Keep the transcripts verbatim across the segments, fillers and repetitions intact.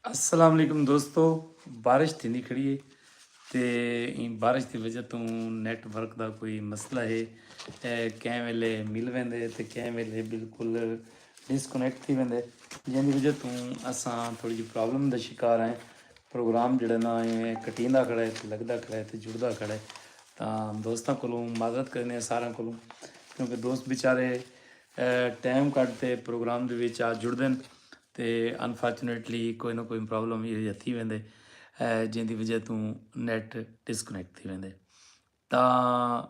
السلام علیکم دوستو، بارش تھیندی کھڑی ہے تے ایں بارش دی وجہ توں نیٹ ورک دا کوئی مسئلہ ہے۔ اے کہیں ویلے مل ویندے تے کہیں ویلے بالکل ڈسکنیکٹ تھی ویندے، جیندی وجہ توں اساں تھوڑی جی پرابلم دا شکار ہیں۔ پروگرام جڑا نا ہے کٹیندا کھڑا ہے تے لگدا کھڑا ہے تے جڑدا کھڑا ہے۔ تاں دوستاں کولوں معذرت کرنے ہیں ساراں کولوں، کیونکہ دوست بیچارے ٹائم کڈھ تے پروگرام دے وچ آ جڑدن تے انفارچونیٹلی کوئی نہ کوئی پرابلم یہ جا تھی ویندے، جیندی وجہ توں نیٹ ڈسکنیکٹ تھی ویندے۔ تاں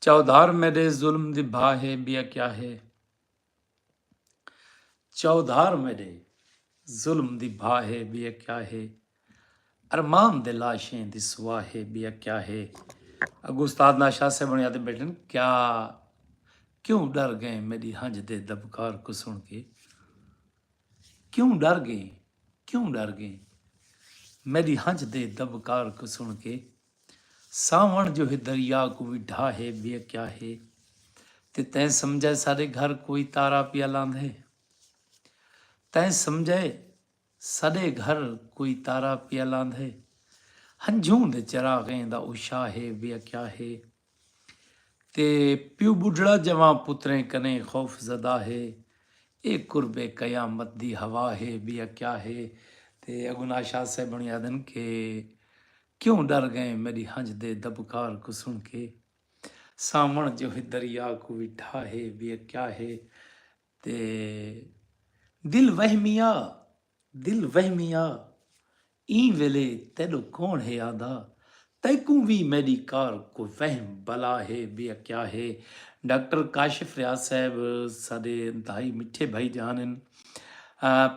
چودھار میڈے ظلم دی بھا ہے بیا کیا ہے؟ چودھار میڈے ظلم دی بھا ہے بیا کیا ہے؟ ارمان دے لاشیں دی سوا ہے بیا کیا ہے؟ اگو استاد ناشاد صاحب بنیادے بیٹھن کیا؟ کیوں ڈر گئے میڈی ہنج دے دبکار کو سن کے؟ کیوں ڈر گئے؟ کیوں ڈر گئے؟ میڈی ہنج دے دبکار کو سن کے ساوݨ جو ہے دریا کوں وی ڈھا ہے بیا کیا ہے؟ تے تیں سمجھائے ساڈے گھر کوئی تارا پیا لاندھے؟ تیں سمجھائے ساڈے گھر کوئی تارا پیا لاندھے؟ ہنجھوں دے چراغیں دا اوشا ہے بیا کیا ہے؟ تے پیو بڈھڑا جواں پتریں کنیں خوف زدہ ہے۔ اے قرب قیامت دی ہوا ہے بیا کیا ہے؟ تے اگو ناشاد صاحب بنی آدن کہ کیوں ڈر گئے میری ہنج دے دبکار کو سن کے؟ ساوݨ جو ہے دریا کو وی ڈھا ہے بیا کیا ہے؟ تے دل وہمیا، دل وہمیا، ایں ویلے تیڈو کون ہے آندا؟ تیکوں وی میڈی کار کو وہم بلا ہے بیا کیا ہے؟ ڈاکٹر کاشف ریاض صاحب ساڈے انتہائی مٹھے بھائی جان ہیں،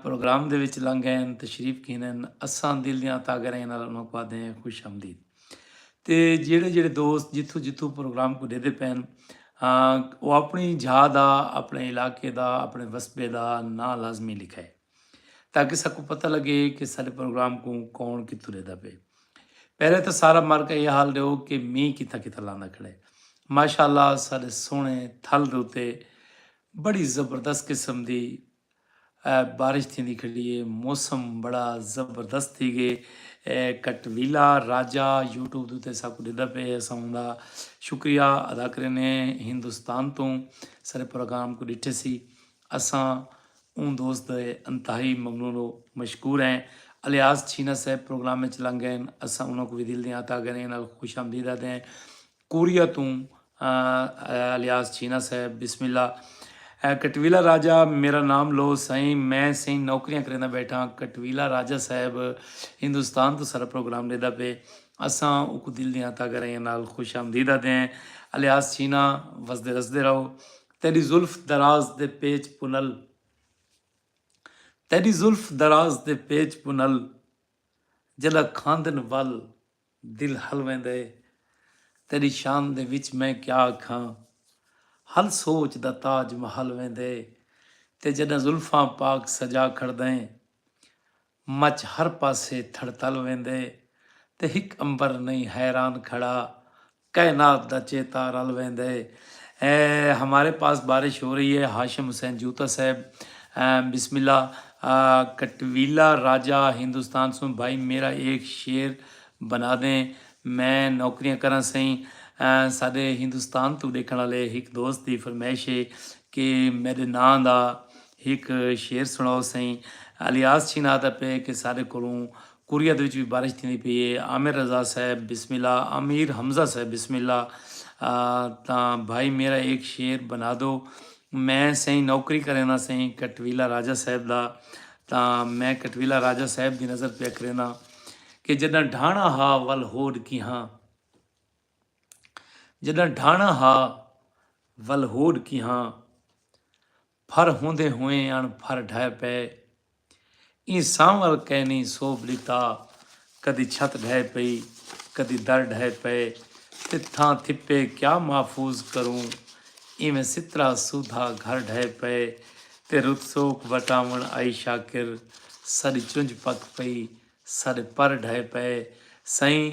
پروگرام دے وچ لنگ ہیں، تشریف گھنن، اساں دل دیاں تاگریں نال انہاں کو آدھے ہیں خوش آمدید۔ تے جیڑھے جیڑھے دوست جتھوں جتھوں پروگرام کو ڈیدے پین، وہ اپنی جھا دا، اپنے علاقے دا، اپنے وسبے دا ناں لازمی لکھائے، تاکہ ساکوں پتہ لگے کہ ساڈے پروگرام کوں کون کتھوں ڈیدا پئے۔ پہلے تاں سارا مر کے یہ حال ڈیو کہ مینہ کتھاں کتھاں لاندا کھڑے۔ ماشاءاللہ ساڈے سوہنے تھل دے اتے بڑی زبردست قسم دی بارش تھیندی کھڑی ہے، موسم بڑا زبردست تھی گئے۔ کٹویلا راجہ یوٹیوب دے اتے ساکوں ڈیدا پئے، اساں اوندا شکریہ ادا کرینے۔ ہندوستان توں سارے پروگرام کو ڈٹھے سی۔ اساں اوں دوست دے انتہائی ممنون و مشکور ہیں۔ الیاس چھینا صاحب پروگرام وچ لنگ گئے، اساں انہاں کو وی دل دیاں تہہ گھریں نال خوش آمدید آدھے ہیں۔ کوریا توں الیاس چھینا صاحب بسم اللہ۔ کٹویلا راجہ میرا نام لو سائیں، میں سائیں نوکریاں کریندا بیٹھاں۔ کٹویلا راجہ صاحب ہندوستان توں سارا پروگرام ڈیدا پئے، اساں اوکوں دل دیاں تہہ گھریں نال خوش آمدید آدھے ہیں۔ الیاس چھینا وسدے رسدے رہو۔ تیڈی زلف دراز دے پیچ پنل، تیڈی زلف دراز دے پیچ پنل، جڈاں کھاندن ول دل ہل ویندے۔ تیڈی شان دے وچ میں کیا آکھاں، ہل سوچ دا تاج محل ویندے۔ تے جڈاں زلفاں پاک سجا کھڑدیں، مچ ہر پاسے تھڑتل ویندے۔ تے ہک عنبر نئیں حیران کھڑا، کائنات دا چیتا رل ویندے۔ اے ہمارے پاس بارش ہو رہی ہے، ہاشم حسین جوتا صاحب، بسم اللہ۔ کٹویلا راجہ ہندوستان سوں بھائی میرا ایک شعر بنا دیں، میں نوکریاں کراں سئیں۔ ساڈے ہندوستان توں ڈیکھن والے ہک دوست دی فرمائش ہے کہ میڈے ناں دا ہک شعر سناؤ سئیں۔ الیاس چھینا آتا پے کہ ساڈے کولوں کوریا دے وچ وی بارش تھیندی پئی ہے۔ عامر رضا صاحب بسم اللہ، امیر حمزہ صاحب بسم اللہ۔ تاں بھائی میرا ایک شعر بنا دو۔ میں سئیں نوکری کرینداں سئیں کٹویلا راجہ صاحب دا۔ تاں میں کٹویلا راجہ صاحب دی نظر پیا کرینداں کہ جڈاں ڈھانا ہا ول ہوڈ کیہاں، جڈاں ڈھانا ہا ول ہوڈ کیہاں، پھر ہوندے ہوئیں اݨ پھر ڈھہہ پئے۔ ایں سانول کینی سوبھ ݙتا، کدی چھت ڈھہہ پئی، کدی در ڈھہہ پئے۔ تتھاں تھپے کیا محفوظ کروں، ایویں سترا سودھا گھر ڈھہہ پئے۔ تے رت سوکھ وٹاوݨ آئی شاکر، ساݙی چنج پک پئی، ساݙے پر ڈھہہ پئے۔ سئیں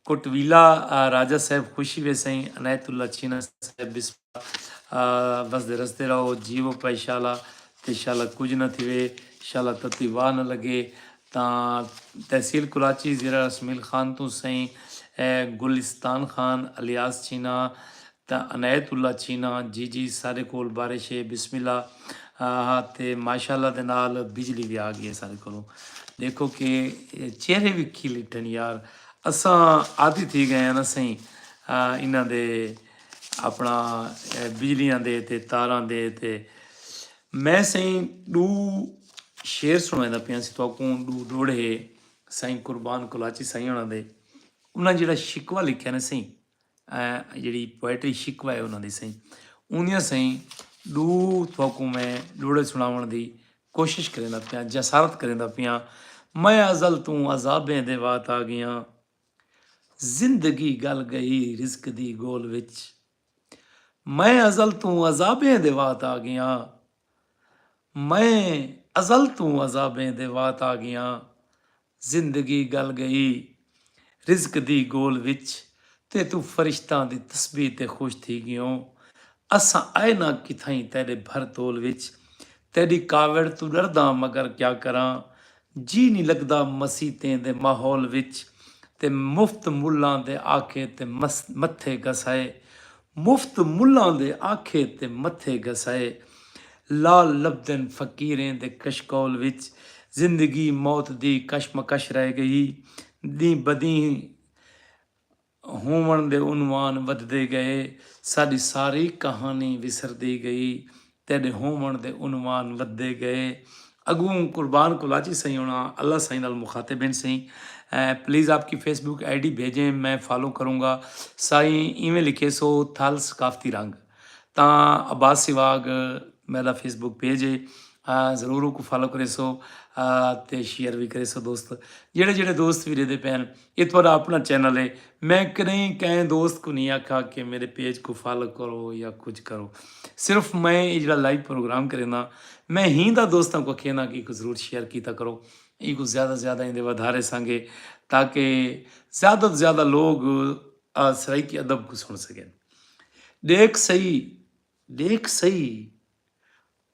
کٹویلا راجہ صاحب خوشی وے سئیں عنایت اللہ چھینا صاحب بسم اللہ۔ وسدے رسدے رہو، جیوو پئے شالا تے شالا کجھ نہ تھیوے، شالا تتی واہ نہ لگے۔ تاں تحصیل کراچی ضلع اسمعیل خان توں سئیں گلستان خان الیاس چینا، تاں عنایت اللہ چینا، جی جی سارے کول بارش ہے، بسم اللہ۔ آ تے ماشاء اللہ دے نال بجلی وی آ گئی ہے سارے کولوں۔ ݙیکھو کہ چہرے وی کھل اٹھن یار۔ اساں عادی تھی ڳئے ہیں نا سئیں، آ، انہاں دے اپݨا، اے، بجلیاں دے تے تاراں دے تے۔ میں سئیں ݙو شعر سݨویندا پیاں سی تہاکوں، ݙو ݙوہڑے سئیں قربان کلاچی سئیں ہوݨاں دے۔ انہاں جیڑھا شکوہ لکھیا نا سئیں، اے، جیڑھی پوئٹری شکوہ ہے انہاں دی سئیں، اوندیاں سئیں ݙو تہاکوں میں ݙوہڑے سݨاوݨ دی کوشش کریندا پیاں، جسارت کریندا پیاں۔ میں ازل توں عذابیں دے وات آ ڳیاں، زندگی گل ڳئی رزق دی ڳول وچ۔ میں ازل توں عذابیں دے وات آ ڳیاں، میں ازل توں عذابیں دے وات آ ڳیاں، زندگی گل ڳئی رزق دی ڳول وچ، تے توں فرشتاں دی تسبیح تے خوش تھی ڳیوں۔ اساں آئے نہ کتھائیں تیݙے بھر تول وچ، تیݙی کاوڑ توں ݙرداں مگر کیا کراں، جی نی لڳدا مسیتیں دے ماحول وچ، تے مفت ملاں دے آکھے تے مس-، متھے گھسائے، مفت ملاں دے آکھے تے متھے گھسائے، لال لبھدن فقیریں دے کشکول وچ، زندگی موت دی کشمکش رہ ڳئی، ݙینہہ بدینہہ ہووݨ دے عنوان ودھدے ڳئے، ساݙی ساری کہاݨی وسردی ڳئی، تیݙے ہووݨ دے عنوان ودھدے ڳئے۔ اڳوں قربان کلاچی سئیں ہوݨاں اللہ سئیں نال مخاطب ہن سئیں۔ اے، پلیز آپ کی فیس بک آئی ڈی بھیجیں، میں فالو کروں گا۔ سائیں ایویں لکھیسو تھل ثقافتی رنگ۔ تاں عباس سواگ میݙا فیس بک پیج ہے، آ، ضرور اوکوں فالو کریسو، آ، تے شیئر وی کریسو دوست۔ جیڑھے جیڑھے دوست وی ݙیہدے پئے ہن، اے تہاݙا اپݨا چینل ہے۔ میں کݙہیں کہیں دوست کوں نہیں آکھا کہ میݙے پیج کوں فالو کرو یا کجھ کرو۔ صرف میں اے جیڑھا لائیو پروگرام کرینداں، میں ہیندا دوستاں کوں آکھینداں کہ ایکوں ضرور شیئر کیتا کرو، ایکوں زیادہ زیادہ ایندے ودھارے سانگے، تاکہ زیادہ توں زیادہ لوگ، آ، سرائیکی ادب کوں سݨ سڳن۔ ݙیکھ سہی، ݙیکھ سہی،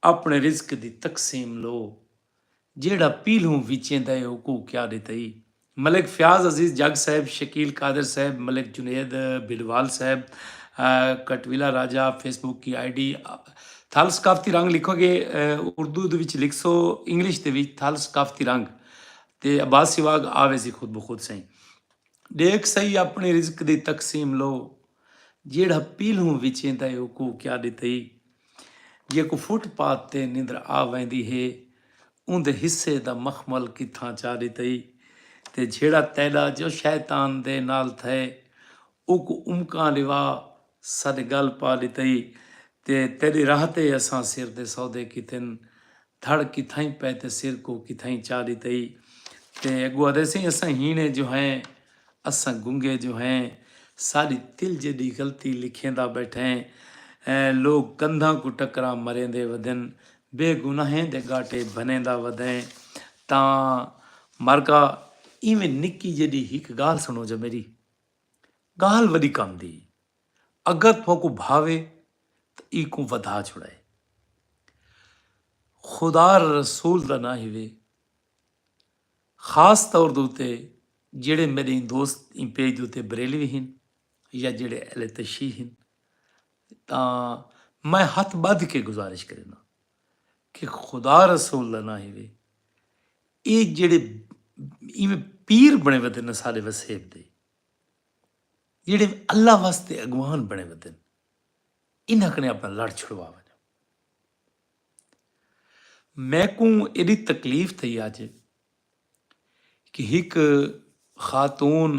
اپݨے رزق دی تقسیم لو، جیڑھا پیلھوں وچیندا ہے اوکوں کیا ݙتئی۔ ملک فیاض عزیز جگ صاحب، شکیل قادر صاحب، ملک جنید بھلوال صاحب، آ، کٹویلا راجہ، فیس بک کی آئی ڈی، آ، تھل ثقافتی رنگ لکھو گے، آ، اردو دے وچ لکھسو، انگلش دے وچ تھل ثقافتی رنگ، تے عباس سواگ آوے سی خود بخود سئیں۔ ݙیکھ سہی اپݨے رزق دی تقسیم لو، جیڑھا پیلھوں وچیندا ہے اوکوں کیا ݙتئی۔ جیکوں فٹ پاتھ تے نندر آ ویندی ہے، اوندے حصے دا مخمل کتھاں چا ݙتئی۔ تے جھیڑا تیݙا جو شیطان دے نال تھئے، اوکوں امکاں ݙیوا ساݙے ڳل پا ݙتئی۔ تے تیݙی راہ تے اساں سر دے سودے کیتن، دھڑ کتھائیں پئے تے سر کوں کتھائیں چا ݙتئی۔ تے اڳوں آہدے سئیں، اساں ہیݨے جو ہیں، اساں گنگے جو ہیں، ساݙی تل جیݙی غلطی لکھیندا ٻیٹھیں۔ اے لوک کندھاں کوں ٹکراں مریندے ودن، بے گناہیں دے ڳاٹے بھنیندا ودیں۔ تاں مارکا ایویں نکی جیݙی ہک ڳالھ سݨو جا میݙی، ڳالھ وݙی کم دی، اگر تہاکوں بھاوے تاں ایکوں ودھا چھڑائے۔ خدا رسول دا ناں ہیوے، خاص طور دے اتے جیڑھے میݙے ایں دوست ایں پیج دے اتے بریلوی ہن یا جیڑھے اہل تشیع ہن، تاں میں ہتھ ٻدھ کے گزارش کرینداں کہ خدا رسول دا ناں ہیوے، اے جیڑھے ایویں پیر بݨے ودن ساݙے وسیب دے، جیڑھے اللہ واسطے اڳواݨ بݨے ودن، انہاں کنے اپݨا لڑ چھڑوا ونڄو۔ میکوں ایݙی تکلیف تھئی اڄ کہ ہک خاتون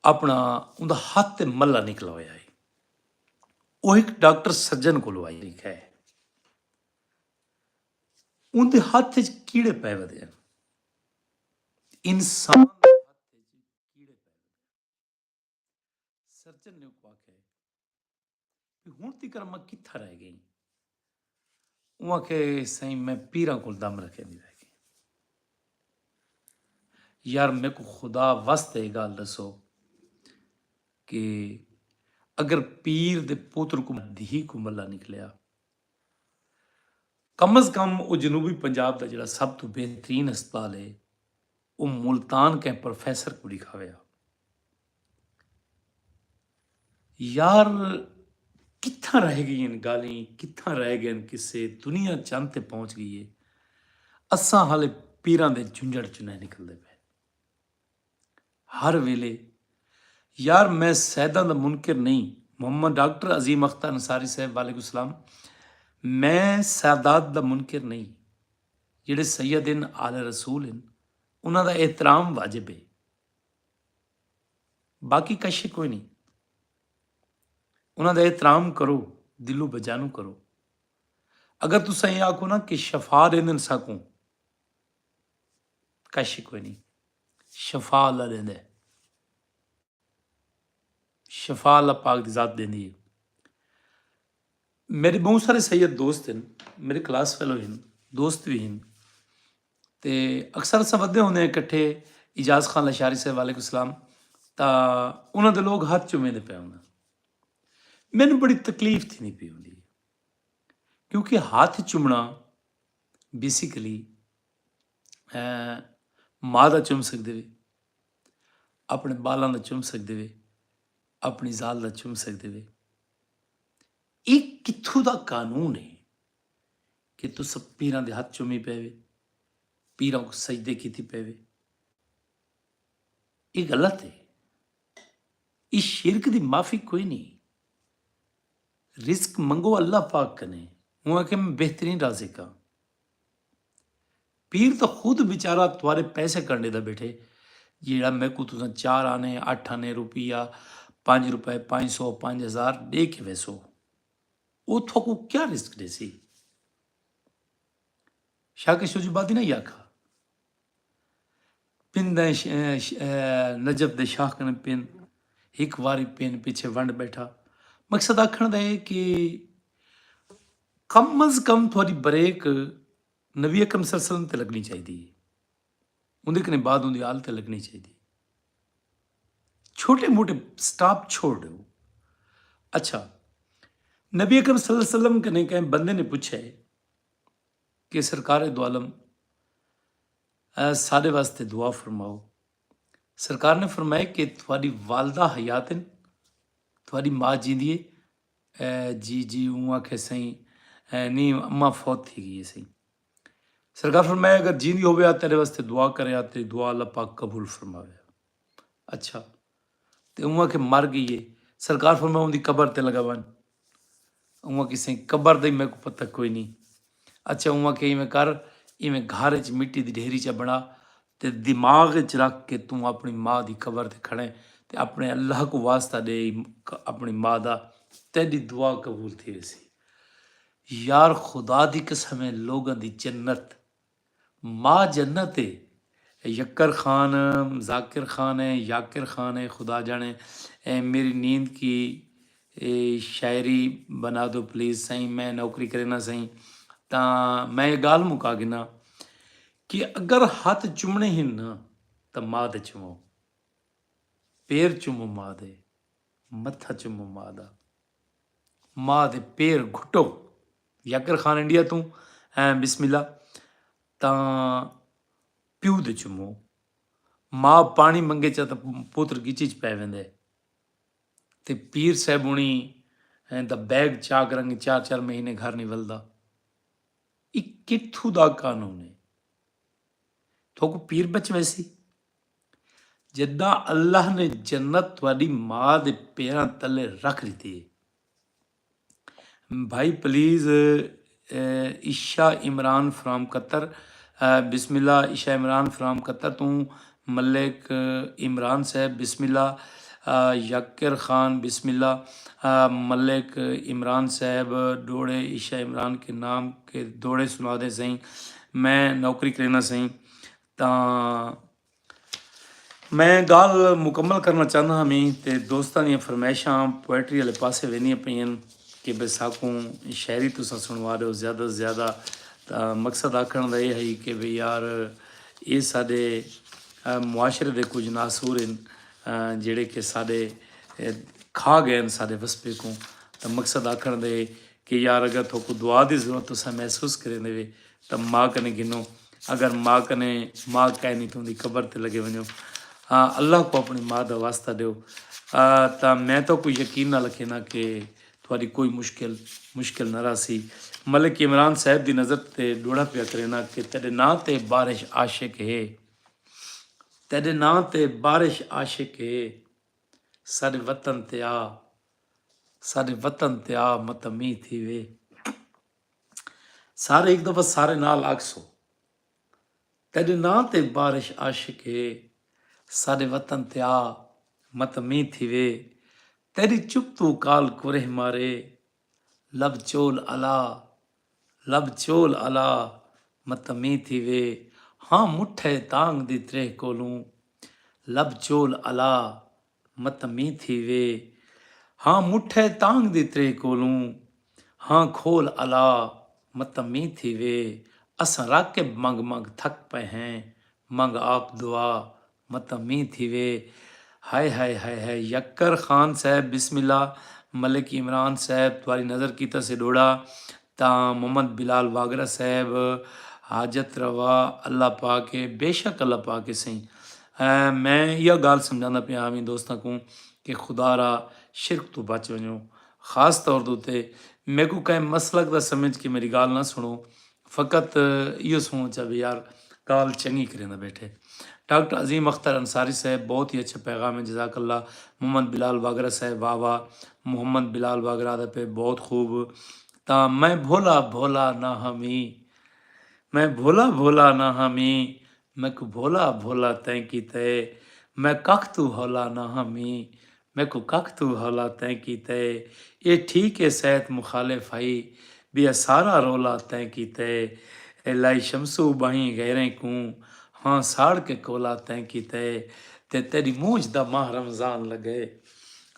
اپݨا، اوندا ہتھ تے ملا نکلا ہویا ہے، او ہک ڈاکٹر سرجن کولوں آئی ہے، اوندے ہتھ وچ کیڑے پئے ودے ہن۔ انسان دے ہتھ وچ کیڑے پئے ودے ہن۔ سرجن نے اوکوں آکھیا ہے کہ ہݨ تیکر میں کتھاں رہ ڳئی؟ اوں آکھیا، سائیں، میں پیراں کول دم رکھیندی رہ ڳئی۔ یار، میکوں خدا واسطے اے ڳالھ ݙسو کہ اگر پیر دے پتر کوں دھی کوں ملا نکلیا، کم از کم او جنوبی پنجاب دا جیڑھا سب توں بہترین ہسپتال ہے، او ملتان کہیں پروفیسر کوں ݙکھاوے ہا۔ یار، کتھاں رہ ڳئین ڳالھیں، کتھاں رہ ڳئین قصے؟ دنیا چند تے پہنچ ڳئی ہے، اساں حالے پیراں دے جھنجھڑ چوں نئیں نکلدے پئے۔ ہر ویلے، یار، میں سیداں دا منکر نئیں۔ محمد ڈاکٹر عظیم اختر انصاری صاحب، وعلیکم السلام۔ میں سادات دا منکر نئیں۔ جیڑھے سید ہن، آل رسول ہن، انہاں دا احترام واجب ہے۔ باقی کشے کوئی نئیں۔ انہاں دا احترام کرو، دلوں بجانوں کرو۔ اگر تساں اے آکھو نا کہ شفا ݙیندن ساکوں، کشے کوئی نئیں۔ شفا اللہ ݙیندا ہے۔ شفا اللہ پاک دی ذات ݙیندی ہے۔ میݙے ٻہوں سارے سید دوست ہن، میݙے کلاس فیلو ہن، دوست وی ہن۔ تے اکثر اساں ودے ہوندے ہیں اکٹھے، اعجاز خان لشاری صاحب، وعلیکم السلام، تاں انہاں دے لوگ ہتھ چمیندے پئے ہوندے۔ مینوں بڑی تکلیف تھیندی پئی ہوندی ہے، کیونکہ ہتھ چمنا بیسیکلی ماء دا چم سڳدے وے، اپݨے ٻالاں دا چم سڳدے وے، اپݨی ذال دا چم سڳدے وے۔ اے کتھوں دا قانون ہے کہ تساں پیراں دے ہتھ چمی پئے وے، پیراں کوں سجدے کیتی پئے وے؟ اے غلط ہے۔ اے شرک دی معافی کوئی نئیں۔ رزق منگو اللہ پاک کنے، اوں آکھے میں بہترین رازق ہاں۔ پیر تاں خود بیچارہ تہاݙے پیسے کنڈے دا ٻیٹھے، جیڑھا میکوں تساں چار آنے، اٹھ آنے روپیہ، پنج روپے، پنج سو، پنج ہزار ݙے کے ویسو، او تہاکوں کیا رزق ݙیسی؟ شاہ کے شجبادی نہ آکھا، پن دے ش-، ش-، نجف دے شاہ کنے پن، ہک واری پن پچھے ونڈ ٻیٹھا۔ مقصد آکھݨ دا ہے کہ کم از کم تہاݙی بریک نبی اکرم صلی اللہ علیہ وسلم تے لڳݨی چاہیدی ہے، اوندے کنے بعد اوندی آل تے لڳݨی چاہیدی ہے۔ چھوٹے موٹے سٹاپ چھوڑ ݙیو۔ اچھا، نبی اکرم صلی اللہ علیہ وسلم کنے کہیں بندے نے پچھے کہ سرکار دو عالم، اے ساݙے واسطے دعا فرماؤ۔ سرکار نے فرمایا کہ تہاݙی والدہ حیات ہن، تہاݙی ماء جیندی ہے؟ اے جی جی، اوں آکھے سئیں، اے نی، اماں فوت تھی ڳئی ہے سئیں۔ سرکار فرمایا اگر جیندی ہووے آ تیݙے واسطے دعا کرے آ، تیݙی دعا اللہ پاک قبول فرماوے۔ اچھا، تے اوں آکھے مر ڳئی ہے۔ سرکار فرمایا اوندی قبر تے لڳا ونڄ۔ اوں آکھے سئیں قبر دا ہی میکوں پتہ کوئی نئیں۔ اچھا، اوں آکھے ایویں کر، ایویں گھر اچ مٹی دی ڈھیری چا بݨا تے دماغ اچ رکھ کے توں اپݨی ماء دی قبر تے کھڑیں تے اپݨے اللہ کوں واسطہ ݙے اپݨی ماء دا، تیݙی دعا قبول تھی ویسی۔ یار، خدا دی قسم ہے، لوگاں دی جنت، ماء جنت ہے۔ یکر خان، ذاکر خان ہے، یاکر خان ہے، خدا جانے۔ اے میری نیند کی، اے شاعری بنا دو پلیز سائیں، میں نوکری کرینا سائیں۔ تاں میں یہ گالھ مکا گھنا کہ اگر ہتھ چمنے ہن نا، تاں ماء دے چمو، پیر چمو ماء دے، متھا چمو ماء دا، ماء دے پیر گھٹو۔ یاکر خان انڈیا توں، ایں بسم اللہ، تاں پیو دے چمو۔ ماء پاݨی منگے چا تاں پتر گچی چ پے ویندے۔ تے پیر صاحب ہݨی، ایں، دا بیگ چاک رنگ چار چار مہینے گھر نہیں ولدا۔ اے کتھوں دا قانون ہے؟ تھوکوں پیر بچ ویسی؟ جݙاں اللہ نے جنت تہاݙی ماء دے پیراں تلے رکھ ݙتی ہے۔ بھائی پلیز، اے، عشا عمران فرام قطر، اے، بسم اللہ، عشا عمران فرام قطر توں ملک عمران صاحب بسم اللہ، آ، یاکر خان بسم اللہ، آ، ملک عمران صاحب ݙوڑے، عشا عمران کے نام کے ݙوڑے سنا دیں سئیں، میں نوکری کرینا سئیں۔ تاں میں ڳالھ مکمل کرنا چاہندا ہاں میں تے دوستاں دیاں فرمائشاں پوئٹری والے پاسے ویندیاں پئین کہ بھئی ساکوں شاعری تساں سݨوا ݙیو زیادہ توں زیادہ۔ تاں مقصد آکھݨ دا اے ہئی کہ بھئی یار، اے ساݙے، آ، معاشرے دے کجھ ناسور ہن، آ، جیڑھے کہ ساݙے، اے، کھا ڳئے ہن ساݙے وسبے کوں۔ تاں مقصد آکھݨ دا اے کہ یار اگر تھوکوں دعا دی ضرورت تساں محسوس کریندے وے تاں ماء کنے گھنو، اگر ماء کنے ماء کائنی تاں اوندی قبر تے لگے ونجو۔ ہاں، اللہ کوں اپݨی ماء دا واسطہ ݙیو۔ آ، تاں میں تہاکوں یقین نال اکھینداں کہ تہاݙی کوئی مشکل مشکل نہ رہسی۔ ملک عمران صاحب دی نظر تے ݙوہڑا پیا کرینداں کہ تیݙے ناں تے بارش عاشق ہے، تیݙے ناں تے بارش عاشق ہے، ساݙے وطن تے آ، ساݙے وطن تے آ، متاں مینہ تھیوے۔ سارے ہک دفعہ سارے نال آکھسو، تیݙے ناں تے بارش عاشق ہے، ساݙے وطن تے آ، متاں مینہ تھیوے۔ تیݙی چپ توں کال کورہ مارے، لب چول الا، لب چول الا، متاں مینہ تھیوے۔ ہاں مٹھے تانگھ دی تریہہ کولوں، لب چول الا، متاں مینہ تھیوے۔ ہاں مٹھے تانگھ دی تریہہ کولوں، ہاں کھول الا، متاں مینہ تھیوے۔ اساں راکب منگ منگ تھک پئے ہیں، منگ آپ دعا، متاں مینہ تھیوے۔ ہائے ہائے ہائے ہائے، یکر خان صاحب بسم اللہ، ملک عمران صاحب تہاݙی نظر کیتا سے ݙوہڑا، تاں محمد بلال واگرا صاحب حاجت روا، اللہ پاک ہے، بے شک اللہ پاک ہے سئیں۔ اے میں ایہا ڳالھ سمجھاندا پیا ہاویں دوستاں کوں کہ خدا را شرک توں بچ ونڄو۔ خاص طور دے اتے میکوں کہیں مسلک دا سمجھ کے میݙی ڳالھ نہ سݨو، فقط ایہو سوچ آ وی یار ڳالھ چنڳی کریندا ٻیٹھے۔ ڈاکٹر عظیم اختر انصاری صاحب، بہت ہی اچھا پیغام ہے، جزاک اللہ۔ محمد بلال واگرا صاحب، واہ واہ۔ محمد بلال واگرا دا پہ بہت خوب۔ تاں میں بھولا بھولا نہ ہمی، میں بھولا بھولا نہ ہمی، میکوں بھولا بھولا تیں کیتے۔ میں ککھ توں ہولا نہ ہمی، میکوں ککھ توں ہولا تیں کیتے۔ اے ٹھیک ہے صحت مخالف ہئی، ٻیا سارا رولا تیں کیتے۔ اے لائی شمسو ٻاہیں غیریں کوں، ہاں ساڑ کے کولا تیں کیتے۔ تے تیݙی مونجھ دا ماہ رمضان لڳے۔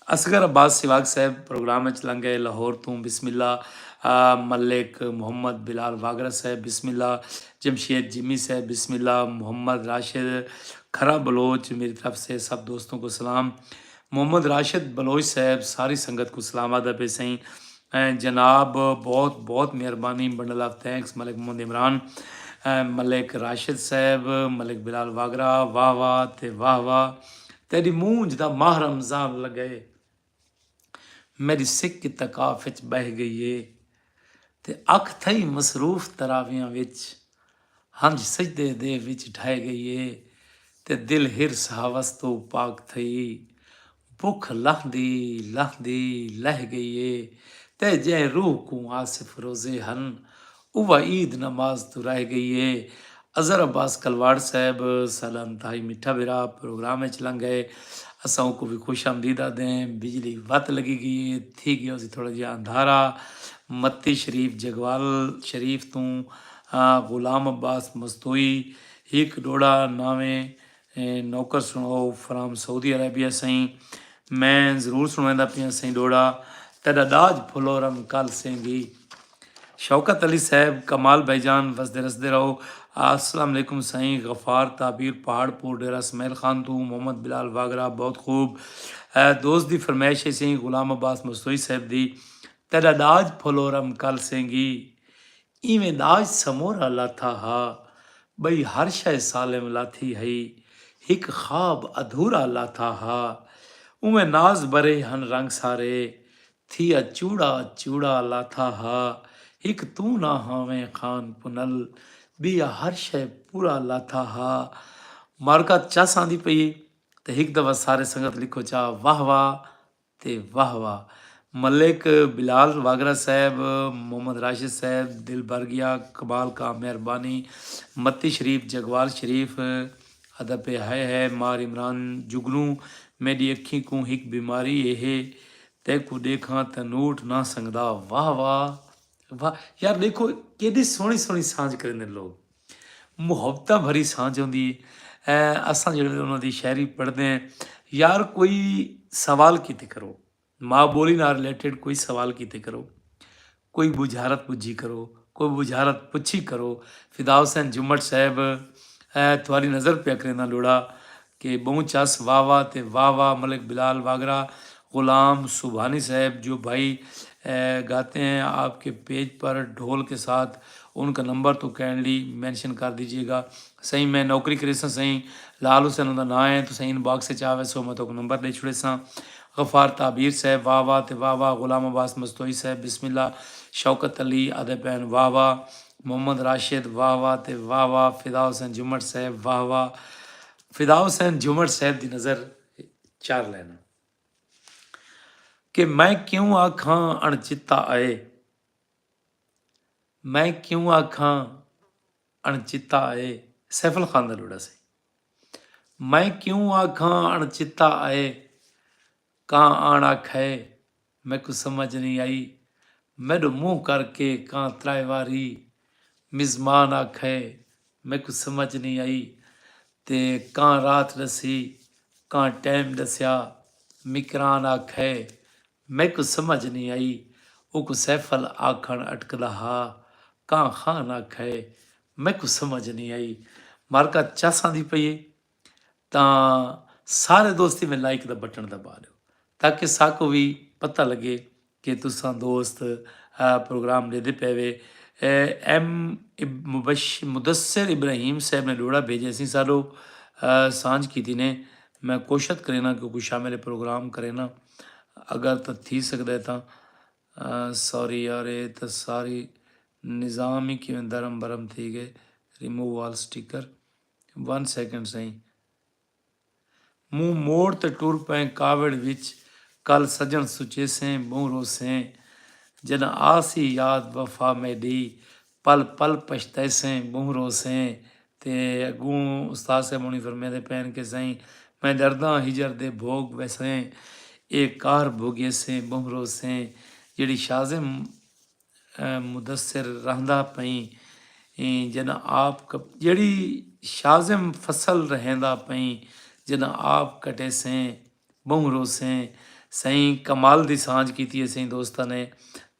اصغر عباس سواگ صاحب پروگرام اچ لنگے لاہور توں، بسم اللہ۔ آ، ملک محمد بلال واگرا صاحب، بسم اللہ۔ جمشید جمی صاحب، بسم اللہ۔ محمد راشد کھرا بلوچ، میری طرف سے سب دوستوں کو سلام۔ محمد راشد بلوچ صاحب، ساری سنگت کو سلام آدھا پہ سئیں۔ اے جناب، بہت بہت مہربانی، بنڈل آف تھینکس ملک محمد عمران۔ اے ملک راشد صاحب، ملک بلال واگرا، واہ واہ تے واہ واہ۔ تیݙی مونجھ دا ماہ رمضان لڳئے، میݙی سک اتکاف وچ ٻہہ ڳئی اے، تے اکھ تھئی مصروف تراویاں وچ، ہنج سجدے دے وچ ڈھہہ ڳئی اے، تے دل حرص ہوس توں پاک تھئی۔ بکھ لہندی لہندی لہہ ڳئی اے، تے جئیں روح کوں آصف روزے ہن، اوہ عید نماز توں رہ ڳئی اے۔ اظہر عباس کلواڑ صاحب، ساݙا انتہائی میٹھا بھرا، پروگرام اچ لنگھ ڳئے، اساں اوکوں وی خوش آمدید آہدیں۔ بجلی وت لڳی ڳئی اے، تھی ڳیا ہوسی تھوڑا جیہا اندھارا۔ متی شریف جگوال شریف توں، آ، غلام عباس مستوئی، ہک ݙوہڑا ناویں، اے، نوکر سݨاؤ فرام سعودی عربیہ سئیں۔ میں ضرور سݨویندا پیاں سئیں ݙوہڑا، تیݙا ݙاج پھلورم کل سینگی۔ شوکت علی صاحب، کمال بھائی جان، وسدے رسدے رہو۔ السلام علیکم سائیں، غفار تعبیر پہاڑ پور ڈیرہ اسماعیل خان توں، محمد بلال واگرا، بہت خوب۔ اے دوست دی فرمائش ہے سائیں غلام عباس مستوئی صاحب دی، تیݙا ݙاج پھلورم کل سینگی، ایویں ݙاج سمورا لاتھا ہا، ٻئی ہر شئے سالم لاتھی ہئی، ہک خواب ادھورا لاتھا ہا، اویں ناز بھرے ہن رنگ سارے، تھیا چوڑا چوڑا لاتھا ہا، ہک توں نہ ہاویں خان پنل، ٻیا ہر شئے پورا لاتھا ہا۔ مارکا چس آندی پئی ہے تے ہک دفعہ سارے سنگت لکھو چا، واہ واہ تے واہ واہ۔ ملک بلال واگرا صاحب، محمد راشد صاحب، دل بھر گیا، کمال کا مہربانی۔ متی شریف، جگوال شریف، ادب ہائے ہائے، مار عمران جگنوں، میݙی اکھیں کوں ہک بیماری اے ہے، تیکوں ݙیکھاں تاں نوٹ نہ سنگدا۔ واہ واہ واہ یار، ݙیکھو کیݙی سوہݨی سوہݨی سانجھ کریندے لوگ، محبتاں بھری سانجھ ہوندی ہے۔ اے، اساں جیڑھے ویلے انہاں دی شاعری پڑھدے ہیں یار، کوئی سوال کیتے کرو، ماء ٻولی نال ریلیٹڈ کوئی سوال کیتے کرو، کوئی ٻجھارت ٻجھی کرو، کوئی ٻجھارت پچھی کرو۔ فدا حسین جمٹ صاحب، اے، تہاݙی نظر پیا کرینداں ݙوہڑا کہ ٻہوں چس، واہ واہ تے واہ واہ۔ ملک بلال واگرا، غلام سبحانی صاحب، جو بھائی گاتے ہیں، آپ کے پیج پر ڈھول کے ساتھ ان کا نمبر تو کائنڈلی مینشن کر دیجیے گا۔ سائیں میں نوکری کریساں، سائیں لال حسین انہاں دا ناں ہے، تو سائیں ان باکس وچ آوے سو میں تو نمبر ݙے چھڑیساں۔ غفار تعبیر صاحب واہ واہ تے واہ واہ، غلام عباس مستوئی صاحب بسم اللہ، شوکت علی آدھے پین واہ واہ، محمد راشد واہ واہ تے واہ واہ، فدا حسین جمٹ صاحب واہ واہ۔ فدا حسین جمٹ صاحب دی نظر چار لینا کہ میں کیوں آکھاں اݨ چتا آئے، میں کیوں آکھاں اݨ چتا آئے، سیف الخان دا لوڑا سی۔ میں کیوں آکھاں اݨ چتا آئے، کاں آݨ آکھے میکوں سمجھ نہیں آئی، میݙو منہ کر کے کاں ترائے واری، مزمان آکھے میکوں سمجھ نہیں آئی، تے کاں رات ݙسی، کاں ٹائم ݙسیا، مکران آکھے میکوں سمجھ نہیں آئی، اوکوں سیفل آکھݨ اٹکدا ہا، کاں خان آکھے میکوں سمجھ نہیں آئی۔ مارکا چس آندی پئی ہے تاں سارے دوستی میں لائک دا بٹن دبا ݙیو تاکہ ساکوں وی پتہ لگے کہ تساں دوست پروگرام ݙیہدے پئے وے۔ ایم مدثر ابراہیم صاحب نے ݙوہڑا بھیجے سی، ساݙو سانجھ کیتی نے۔ میں کوشت کرینا کہ کوئی شامل پروگرام کرینا، اگر تاں تھی سڳدا ہے تاں۔ سوری یار، اے تاں ساری نظام ہی کیویں درم برم تھی ڳئے۔ ریموو آل سٹیکر، ون سیکنڈ سائیں۔ منہ موڑ تے ٹر پئیں کاوڑ وچ، کل سڄݨ سچیسیں ٻہوں روسیں، جݙاں آسی یاد وفا میݙی، پل پل پچھتیسیں ٻہوں روسیں۔ تے اڳوں استاد صاحب ہوݨی فرمیندے پئن کہ سائیں میں ݙرداں ہجر دے بھوڳ ویسیں، اے قہر بھوڳیسیں ٻہوں روسیں۔ جیڑھی شازم مدثر رہندا پئیں جݙاں آپ جیڑھی شازم فصل رہیندا پئیں جݙاں آپ کٹیسیں ٻہوں روسیں۔ سئیں کمال دی سانجھ کیتی ہے سئیں دوستاں نے۔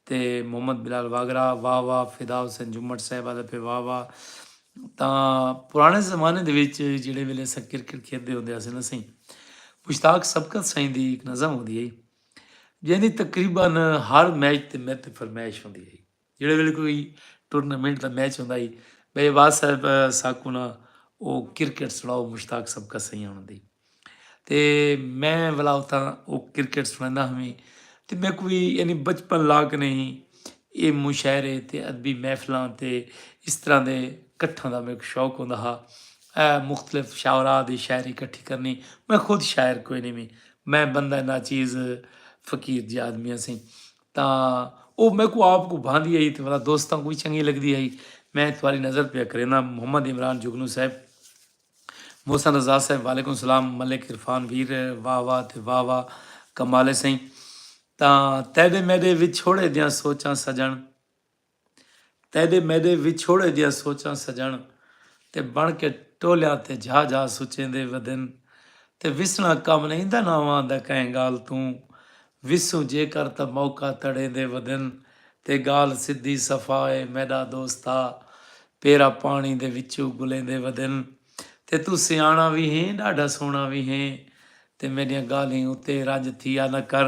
تے محمد بلال واگرا واہ واہ، فدا حسین جمٹ صاحب آدھے پئے واہ واہ۔ تاں پرانے زمانے دے وچ جیڑھے ویلے اساں کرکٹ کھیڈدے ہوندے ہاسے نا سئیں، مشتاق سبقت سئیں دی ہک نظم ہوندی ہئی جیندی تقریبا ہر میچ تے میڈ تے فرمائش ہوندی ہئی۔ جیڑھے ویلے کوئی ٹورنامنٹ دا میچ ہوندا ہئی، بھئی عباس صاحب ساکوں نا او کرکٹ سنڑاؤ، مشتاق سبقت سئیں آنڑدی۔ تے میں ولا اتھاں او کرکٹ سنڑیندا ہمی۔ تے میکوں وی یعنی بچپن لا کنیں ہی اے مشاعرے تے ادبی محفلاں تے اس طرح دے کٹھاں دا میکوں شوق ہوندا ہا۔ اے مختلف شعراء دی شاعری کٹھی کرنی۔ میں خود شاعر کوئی نی وی، میں بندہ ناچیز فقیر جیہا آدمی ہاسی۔ تاں او میکوں آپ کوں بھاندی ہئی تے ولا دوستاں کوں وی چنگی لگدی ہئی۔ میں تہاڈی نظر پیا کرینداں محمد عمران جگنو صاحب۔ محسن رضا صاحب وعلیکم السلام، ملک عرفان ویر واہ واہ تے واہ واہ کمال ہے سئیں۔ تاں تیڈے میڈے وچھوڑے دیاں سوچاں سجنڑ، تیڈے میڈے وچھوڑے دیاں سوچاں سجنڑ، تے بنڑ کے ٹولیاں تے جھا جھا سچیندے ودن، تے وسنڑاں کم نئیں دا ناواں دا کہیں گالھ توں، وسوں جیکر تاں موقع تڑیندے ودن، تے گالھ سدھی صفا اے میڈا دوستا، پیرا پانڑی دے وچوں گلیندے ودن۔ تے توں سیانڑا وی ہیں، ڈاڈھا سوہنڑا وی ہیں، تے میڈیاں گالھیں اتے رنج تھیا نہ کر،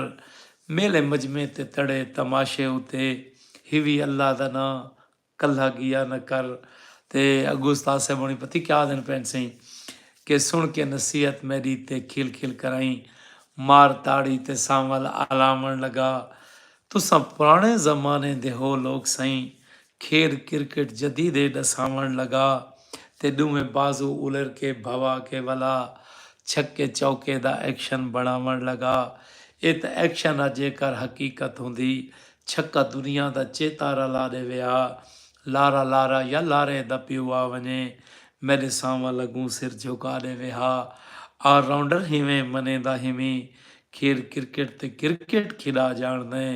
میلے مجمعے تے تڑے تماشے اتے ہیوی اللہ دا ناں کلھا گیا نہ کر۔ تے اگوں استاد صاحب ہونی پتہ کیا آدھن پین سئیں کہ سن کے نصیحت میڈی تے کھل کھل کرائیں مار تاڑی تے سانول آلاون لگا۔ تساں پرانے زمانے دے ہو لوک سئیں، کھیڈ کرکٹ جدید اے ڈساون لگا تے ڈوہیں بازو الر کے بھوا کے ولا چھکے چوکے دا ایکشن بنڑاون لگا۔ اے تاں ایکشن آ جیکر حقیقت ہوندی چھکا دنیا دا چیتا رلا ڈیوے ہا۔ لارا لارا یا لارے دا پیو آ ونجے میڈے سانول اگوں سر جھکا ڈیوے ہا۔ آل راؤنڈر ہیویں منیندا ہیویں کھیڈ کرکٹ تے کرکٹ کھیڈا جانڑدیں۔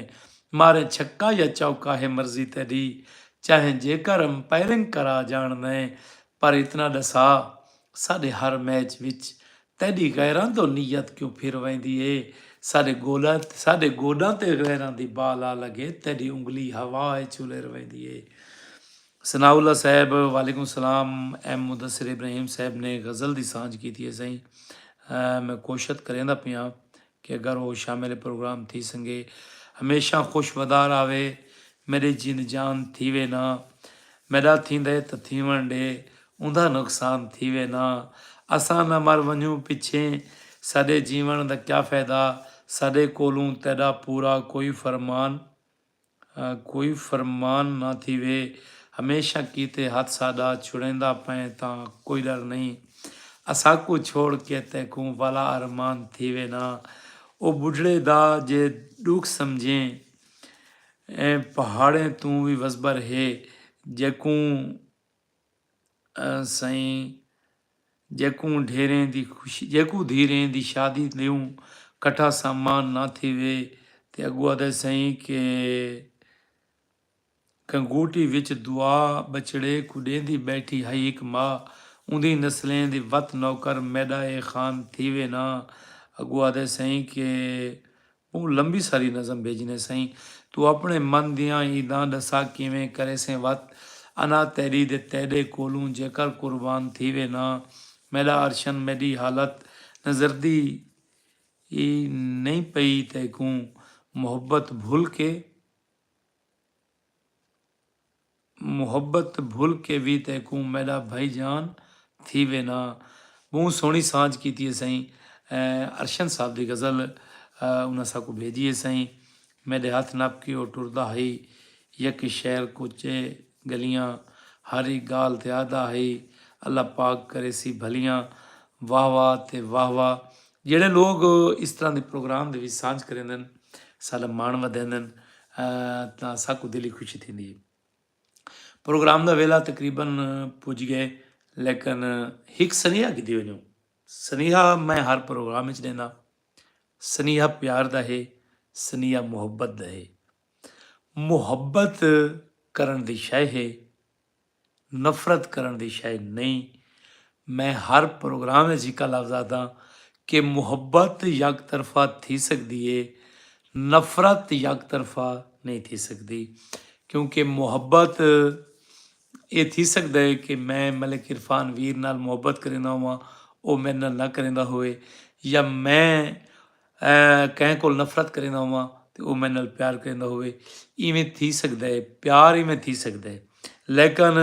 ماریں چھکا یا چوکا ہے مرضی تیڈی چاہیں جیکر امپائرنگ کرا جانڑدیں۔ پر اتنا ڈسا ساڈے ہر میچ وچ تیڈی غیراں توں نیت کیوں پھر ویندی اے؟ ساڈے گوڈاں ساڈے گوڈاں تے غیراں دی بال آ لگے تیڈی انگلی ہوا اچ الر ویندی اے۔ ثناء اللہ صاحب وعلیکم السلام۔ ایم مدثر ابراہیم صاحب نے غزل دی سانجھ کیتی ہے سائیں۔ میں کوشت کریندا پیاں کہ اگر او شامل پروگرام تھی سنگے۔ ہمیشہ خوش ودار آوے۔ میݙے جند جان تھیوے نا، میݙا تھیندے تاں تھیوݨ ݙے، اوندا نقصان تھیوے نا۔ اساں نہ مر ونڄوں پچھیں، ساݙے جیوݨ دا کیا فائدہ؟ ساݙے کولوں تیݙا پورا کوئی فرمان، کوئی فرمان نہ تھیوے۔ ہمیشہ کیتے ہتھ ساݙا چھڑیندا پئیں تاں کوئی ݙر نئیں۔ اساکوں چھوڑ کے تیکوں والا ارمان تھیوے نا۔ او ٻڈھڑے دا جے ݙکھ سمجھیں، ایں پہاڑیں توں وی وزبر ہے۔ جیکوں سئیں جیکوں ڈھیریں دی خوشی جیکوں دھیریں دی شادی دیوں کٹھا سامان نہ تھیوے۔ تے اگو آدھے سئیں کہ کنگوٹی وچ دعا بچڑے کوں ڈیندی بیٹھی ہئی ہک ماء۔ اوندی نسلیں دی وت نوکر میڈا اے خان تھیوے نہ۔ اگو آدھے سئیں کہ بہوں لمبی ساری نظم بھیجنے سئیں۔ توں اپنے من دیاں عیداں ڈسا کیویں کریسیں وت۔ انا تیڈی دے تیڈے کولوں جیکر قربان تھیوے نہ۔ میڈا ارشن میڈی حالت نظردی ای نئیں پئی تیکوں محبت بھل کے۔ محبت بھل کے وی تیکوں میڈا بھائی جان تھی وینا۔ بہوں سوہنی سانجھ کیتی ہے سائیں۔ ارشن صاحب دی غزل انہاں ساکوں بھیجی ہے سائیں۔ میڈے ہتھ نپ کے او ٹردا ہئی، یک شعر کوں چے گلیاں، ہر ہک گالھ تے آہدا ہئی اللہ پاک کریسی بھلیاں۔ واہ واہ تے واہ واہ۔ جیڑھے لوگ اس طرح دے پروگرام دے وچ سانجھ کریندن، ساڈا ماݨ ودھیندن، تاں ساکوں دلی خوشی تھیندی ہے۔ پروگرام دا ویلا تقریبا پج گئے، لیکن ہک سنیہا گھدی ونجوں۔ سنیہا میں ہر پروگرام وچ ڈیندا۔ سنیہا پیار دا ہے، سنیہا محبت دا ہے۔ محبت کرن دی شے ہے، نفرت کرن دی شے نئیں۔ میں ہر پروگرام وچ ہکا لفظ آدھاں کہ محبت یک طرفہ تھی سکدی ہے، نفرت یک طرفہ نئیں تھی سکدی۔ کیونکہ محبت اے تھی سکدا ہے کہ میں ملک عرفان ویر نال محبت کریندا ہوواں، او میڈے نال نہ کریندا ہووے، یا میں کہیں کول نفرت کریندا ہوواں تے او میڈے نال پیار کریندا ہووے۔ ایویں تھی سکدا ہے، پیار ایویں تھی سکدا ہے، لیکن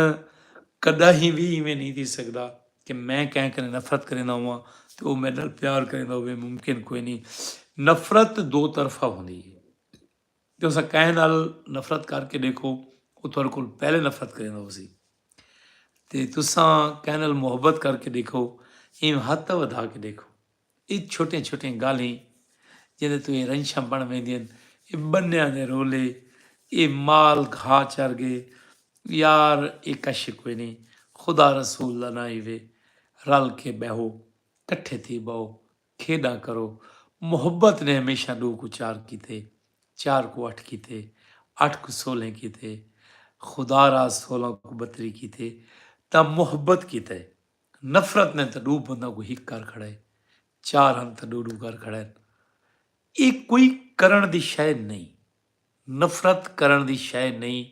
کڈاہیں وی ایویں نئیں تھی سکدا کہ میں کہیں کنیں نفرت کریندا ہوواں تے او میڈے نال پیار کریندا ہووے۔ ممکن کوئی نئیں۔ نفرت دو طرفہ ہوندی ہے۔ تساں کہیں نال نفرت کر کے ڈیکھو، او تہاڈے کول پہلے نفرت کریندا ہوسی۔ تے تساں کہیں نال محبت کر کے ڈیکھو، ایں ہتھ ودھا کے ڈیکھو۔ اے چھوٹیاں چھوٹیاں گالھیں جیندے توں اے رنجشاں بݨ ویندین، اے بنیاں دے رولے، اے مال گھا چر گئے، یار اے کش کوئی نئیں۔ خدا رسول دا ناں ہیوے، رل کے بہو، کٹھے تھی بہو، کھیڈاں کرو۔ محبت نے ہمیشہ ڈو کوں چار کیتے، چار کوں اٹھ کیتے، اٹھ کوں سولہیں کیتے، خدا را سولہاں کوں بتری کیتے، تاں محبت کیتے۔ نفرت نے تاں ڈو بنداں کوں ہک کر کھڑے، چار ہن تاں ڈو ڈو کر کھڑے۔ اے کوئی کرن دی شے نئیں، نفرت کرن دی شے نئیں،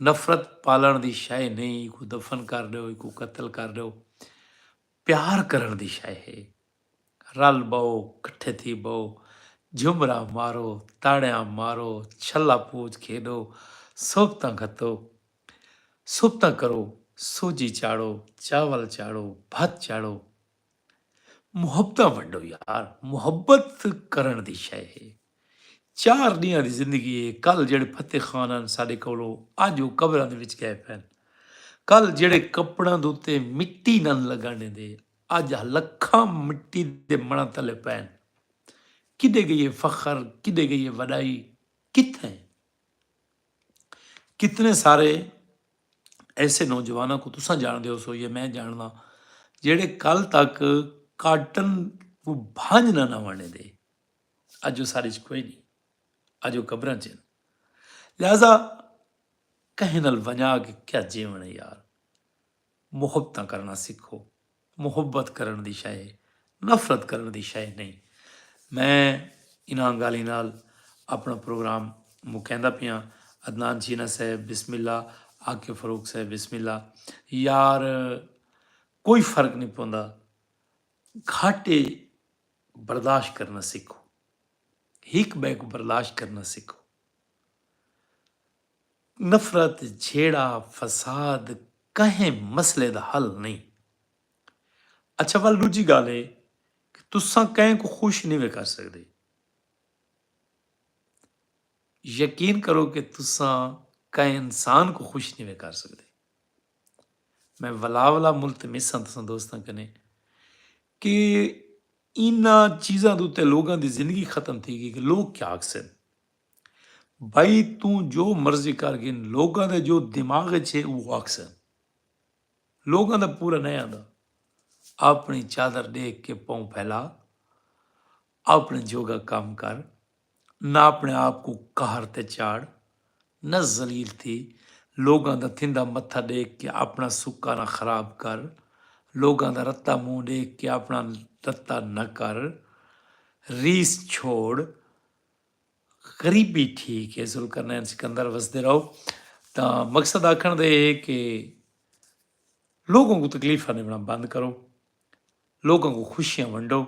نفرت پالن دی شے نئیں۔ ایکوں دفن کر ڈیو، ایکوں قتل کر ڈیو۔ پیار کرن دی شے ہے۔ رل بہو، کٹھے تھی بہو، جھمرا مارو، تاڑیاں مارو، چھلا پوچ کھیڈو، صحبتاں گھتو، صحبتاں کرو، سوجی چاڑھو، چاول چاڑھو، بھت چاڑھو۔ محبتاں ونڈو یار، محبت کرن دی شے ہے۔ چار ڈینہاں دی زندگی ہے۔ کل جیڑھے فتح خان ہن ساڈے کولوں، اج او قبراں دے وچ گئے پئن۔ کل جیڑھے کپڑاں دے اتے مٹی نن لگن ڈیندے، اج لکھاں مٹی دے مݨاں تلے پئن۔ کݙے گئی ہے فخر، کݙے گئی ہے وݙائی، کتھیں؟ کتنے سارے ایسے نوجواناں کوں تساں جاݨدے ہوسو یا میں جاݨداں، جیڑھے کل تک کاٹن کوں بھنڄ نہ نہ وݨیندے۔ اج او ساڈے اچ کوئی نئیں، اج او قبراں اچ ہن۔ لہذا کہیں نال ونڄا کے کیا جیوݨ ہے یار۔ محبتاں کرݨا سکھو۔ محبت کرݨ دی شے ہے، نفرت کرݨ دی شے نئیں۔ میں انہاں گالھیں نال اپݨا پروگرام مکیندا پیاں۔ عدنان چینا صاحب بسم اللہ، عاقب فاروق صاحب بسم اللہ۔ یار کوئی فرق نئیں پوندا، گھاٹے برداشت کرݨا سکھو، ہک ٻئے کوں برداشت کرݨا سکھو۔ نفرت، جھیڑا، فساد کہیں مسئلے دا حل نہیں۔ اچھا، ول ݙوجھی ڳالھ ہے کہ تساں کہیں کوں خوش نہیں وے کر سڳدے۔ یقین کرو کہ تساں کہیں انسان کوں خوش نہیں وے کر سڳدے۔ میں ولا ولا ملتمس ہاں تساں دوستاں کنے کہ انہاں چیزاں دے اتے لوگاں دی زندگی ختم تھی ڳئی کہ لوگ کیا آکھسن۔ بھائی، توں جو مرضی کر گھن، لوگاں دے جو دماغ اچ ہے، او آکھسن۔ لوگاں دا پورا نہیں آندا۔ اپݨی چادر ݙیکھ کے پاؤں پھیلا، اپݨے جوگا کم کر، نہ اپݨے آپ کوں قہر تے چاڑھ، نہ ذلیل تھی۔ لوگاں دا تھیندا متھا ݙیکھ کے اپݨا سکا نہ خراب کر، لوگاں دا رتا منہ ݙیکھ کے اپݨا رتا نہ کر، ریس چھوڑ، غریبی ٹھیک ہے، ذوالقرنین سکندر وسدے رہو۔ تاں مقصد آکھݨ دا اے ہے کہ لوگوں کوں تکلیفاں ݙیوݨا بند کرو، لوگوں کوں خوشیاں ونڈو۔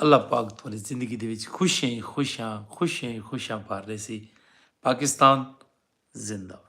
اللہ پاک تہاݙی زندگی دے وچ خوشیاں ہی خوشیاں، خوشیاں ہی خوشیاں بھر ݙیسی۔ پاکستان زندہ باد۔